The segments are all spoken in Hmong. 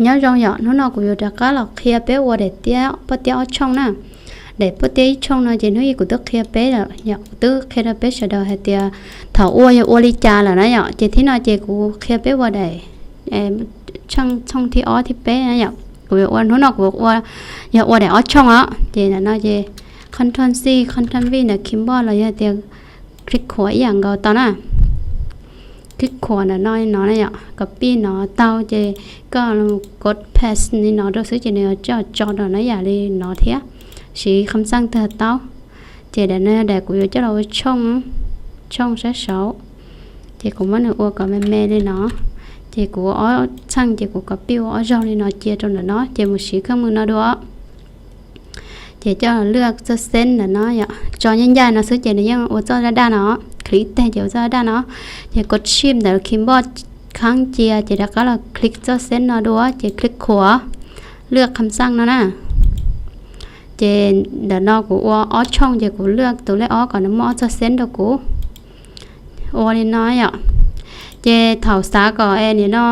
Nyob zoo yom, hnub no kuv yuav rov qab los qhia peb ua daim tiab, poj tiab ob tshooj na. Daim poj tiab ib tshooj no ces hnub ib kuv twb qhia peb lawm yom, kuv twb qhia rau peb sawv daws hais tias thaum ua yog ua li cas lawm na yom. Ces thib no ces kuv qhia peb ua daim tshooj thib ob thib peb na yom. Kuv yuav ua, hnub no kuv ua, yog ua daim ob tshooj os. Ces ntawm no ces Control C, Control V ntawm keyboard los yog tias click khuam ib yam nkaus tau na. Click khuam ntawm no li no na yom, copy no tau ces koj kov paste li no rau xwb ces nws yuav coj tso rau na yam li no thiab. Siv kham xaj twg tau. Ces daim no daim kuv yuav coj los ua tshooj, tshooj sab saud. Ces kuv muab nws ua kom me me li no. Ces kuv ua ob txheej ces kuv copy ua ob zaug li no cia rau ntawm no ces mus siv kheej mws no dua. Ces coj lwaj txoj send ntawm no yom, tso ncaj ncaj no xwb ces nws yeej ua txoj daj daj no, click teg ces ua txoj daj daj no. Ces kov shift ntawm keyboard khaab cia ces rov qab los click txoj send no dua ces click khuam, lwaj kham xaj no na. Ces ntawm no kuv ua ob tshooj ces kuv lwaj tus lej ob kom nws muaj ob txoj send rau kuv. Ua li no yom. Ces thaum xav kom es nim no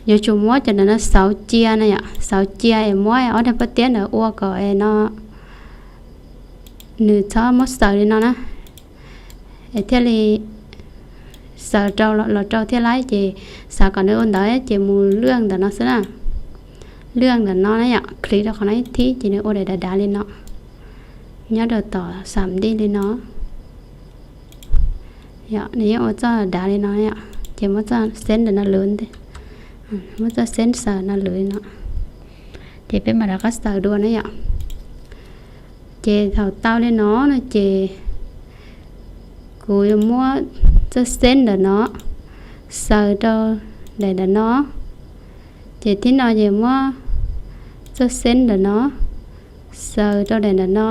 yuav tsum muab cov ntawm no xauv cia na yom, xauv cia es muab ob daim poj tiab ntawd ua kom es no nws txhob muab xaws li no na, es thiaj li xaws rau los rau thiaj laib. Ces xav kom nws ua ntawd ces mus lwaj ntawm no xwb na. Lwaj ntawm no na yom, click rau qhov no ib thib ces nws ua daim dav dav li no, nyob rau tom xam ntij li no. Yom, nws yeej ua txoj dav li no yom, ces muab txoj send ntawm no lwv ntej, muab txoj send xaws no lwv li no. Ces peb mam rov qab xaws dua na yom. Ces thaum tau li no no ces kuv yuav muab txoj send ntawm no xaws rau daim ntawm no. Ces thib no ces muab txoj send ntawm no xaws rau daim ntawm no.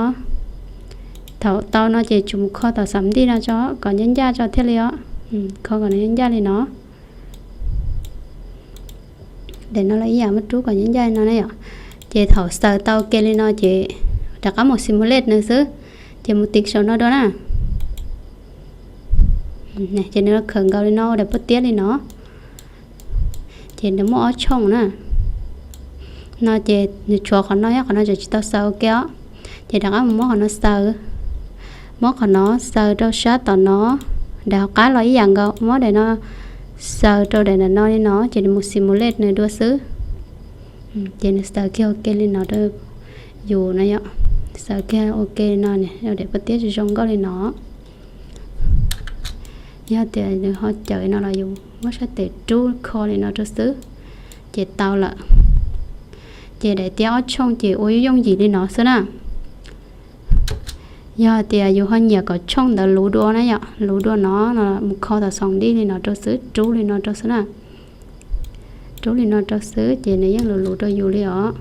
Thaum tau no ces tsum mus kho tom xam ntij no tso kom ncaj ncaj tso thiaj li os. Kho kom nws ncaj ncaj li no. Daim no los ib yam muab rub kom ncaj ncaj li no na yom. Ces thaum xaws tau ke li no ces rov qab mus simulate nws xwb. Ces mus tiv saum no dua na. Ces nws los khawm nkaus li no ua daim poj tiab li no. Ces nws muaj ob tshooj na. No ces nws tshuav qhov no, qhov no tseem tsis tau xaws ua ke os. Ces rov qab mus muab qhov no xaws. Muab qhov no xaws rau sab tom no. Daim hauv qab los ib yam nkaus, muab daim no xaws rau daim ntawm no li no ces nws mus simulate nws dua xwb. Ces nws xaws kiag ua ke li no rau yus no yom. Xaws kiag ua ke li no, daim poj tiab zoo zoo nkauj li no. Yog tias nws ho cawm no los yus muab sab tes rub kho li no rau xwb, ces tau lawm. Ces daim tiab ob tshooj ces ua yooj yooj yim li no xwb na. Yog tias yus ho nyiam kom tshooj ntawd luv dua na yom, luv dua no no mus kho tom xam ntij li no rau xwb, rub li no rau xwb na. Rub li no rau xwb ces nws yeej luv luv rau yus li os.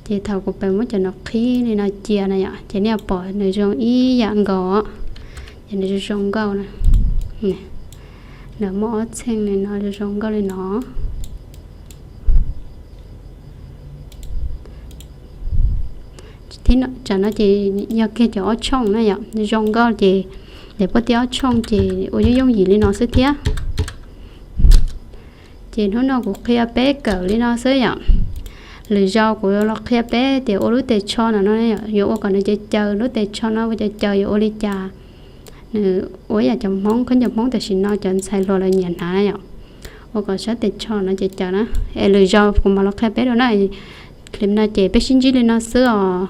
Ces thaum kuv pem muab cov no qhib li no cia na yom, ces nej pom nws zoo ib yam nkaus, ces nws zoo zoo nkauj na. Nws muaj ob txheej li no zoo zoo nkauj li no. Tam no ces yog kiag cov ob tshooj na yom, zoo nkauj ces daim poj tiab ob tshooj ces ua yooj yooj yim li no xwb thiab. Ces hnub no kuv qhia peb kawm li no xwb yom. Lwm zaus kuv los qhia peb tias ua lub tes tsho no no, yuav ua kom nws caws caws, lub tes tsho no ua caws caws yuav ua li cas. Nws ua yam cov Hmoob, khaub ncaws Hmoob tam sim no cov ntxhais hluas lawv nyiam hnav na yom. Ua kom sab tes tsho no caws caws na. Es lwm zaus kuv mam los qhia peb dua na. Clip no ces peb sib ntsib li no xwb os.